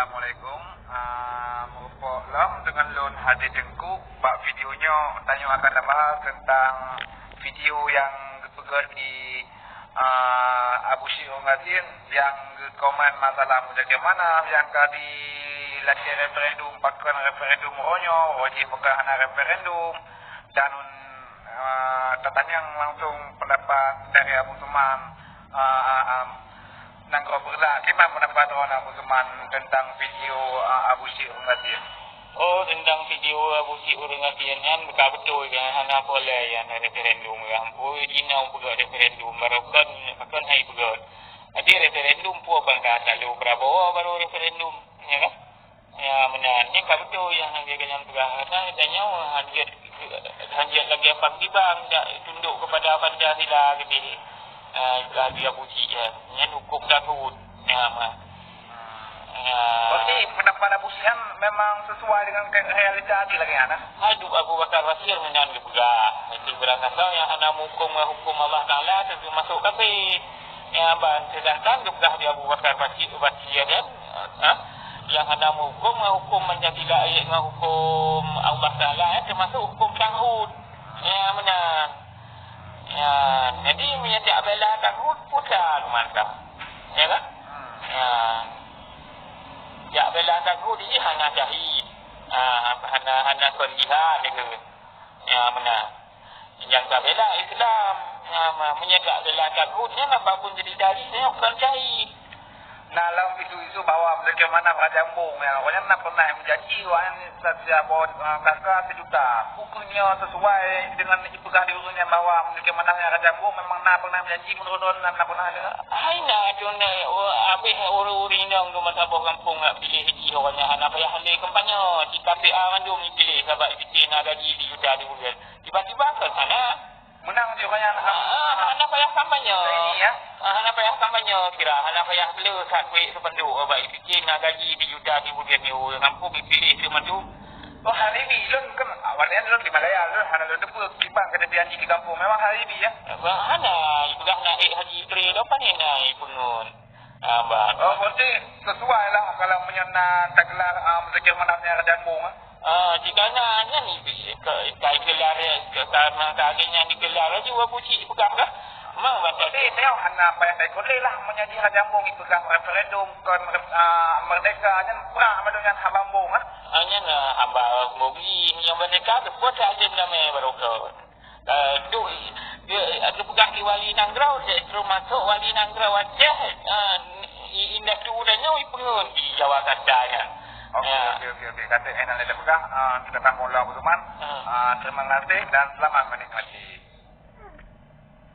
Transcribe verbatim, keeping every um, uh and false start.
Assalamualaikum. Ah, meureumpok lom deungon lôn Hadi Teungku. Bak video nyoe, tanyoe akan tabahas teuntang video nyang geupeugét di, ah, Abu Syik Ureueng Gasien nyang geukomen masalah muzakir manaf nyang ka dilakée referendum, pakon referendum uroe nyoe, uroe jih pakon hana referendum. Dan, ah, tatanyong langsung pendapat dari Abu Suman, ah, ah, ah, Nanggroe Beureulah, kiban peundapat droeneuh Abu Suman teuntang video, a, Abu Syik Ureueng Gasien? Oh, teuntang video Abu Syik Ureueng Gasien nyan, ka beutôi kan, hana polée nyan referendum kan. Peue jinoe peugah referendum, barokon, pakon hai peugah. Jadi referendum peue bangga selalu Prabowo baru referendum, ya kan? Ya, meunan. Nyan ka beutôi nyang lagée nyan peugah. Karena tanyoe hanjeuet, hanjeuet lagée Pang Gibang, jak tunduk kepada Pancasila keudeh. Ah, ka dia buci, ya. Nyan huköm tauhid. Ya, ma. Ya. Berarti pendapat Abu Syik memang sesuai dengan ke-, realita di lagée nyan, ah? Hai, duek Abu Bakar Basir meunan geupeugah. Itu barang kata nyang hana meuhuköm ngon huköm Allah Taala, termasuk kafé. Ya, ban, sedangkan geupeugah di Abu Bakar Basir, Basir kan, ha? Nyang hana meuhuköm ngon huköm Pancasila, eh, ngon huköm Allah Taala, eh, termasuk huköm tauhid. Ya, meunan. Ya, jadi meunyo jak bela tauhid, peue sa mantong. Ya kan? Ya. Jak bela tauhid jih hana syahid. Ah, hana, hana kon jihad, ya kan? Ya, meunan. Nyang ka bela Islam. Ya, ma-, meunyo ka bela tauhid, nyan apapun jadi dalil, nyan kon syahid. Nah, lom isu-isu bahwa Muzakir Manaf Raja Embong, ya, awaknyan na pernah meujanji, awaknyan sa-, sa-, bahwa, eh, K K sejuta. Bukeunya sesuai dengan ipeugah di ureueng nyan bahwa Muzakir Manaf nyan Raja Embong, memang na pernah meujanji, menurut droeneuh na pernah deungoe? Hai na, cuma, eh, abéh ureueng-ureueng inong tu masa boh gampông nak piléh jih, awaknyan hana payah lé kampanye. Cit K P A mandum ipiléh, sabab ipiké na gaji sijuta sibuleuen. Tiba-tiba ka sana. Meunang jih awaknyan. Ah, hana payah kampanye. Ini, ya. Ah, hana payah kampanye, kira hana payah bleu that kuék sipanduk, bak ipiké na gaji sijuta sibuleuen nyoe, gampông ipiléh teuma tu. Oh, hari ni lôn kan, awaknyan lôn di Malaya, lôn hana lôn teupeue kiban keuneuk janji di gampông. Memang hari ni, ya. Bah, hana, ipeugah na ék Haji Itre, dopan na ipeungon. Ah, bah. Oh, berarti sesuai lah kalau meunyoe na tagelar, ah, Muzakir Manaf nyan Raja Embong, ah. Ah, jika na nyan, ka, ka gelar, ka, ka, ka nyan digelar laju Abu Syik peugah kah? Memang bantai. Tapi nyoe hana payah taikot lé lah, meunyoe jih Raja Embong ipeugah referendum kon, ah, merdeka, nyan prang mandum nyan haba embong, ah. Ah, nyan, ah, haba embong jih, nyang merdeka teupeue that lé damé barokon. Eh, tu, dia, dia peugah di wali nanggroe, dia termasuk wali nanggroe Aceh, eh, i-, indatu dan nyoe ipeungon di Jawa Kata nyan. Okey, ya. Okey, okey, okey. Kata eh, nak peugah, ah, kita tamu lah, Abu Suman. Hmm. Ah, terima kasih dan selamat menikmati.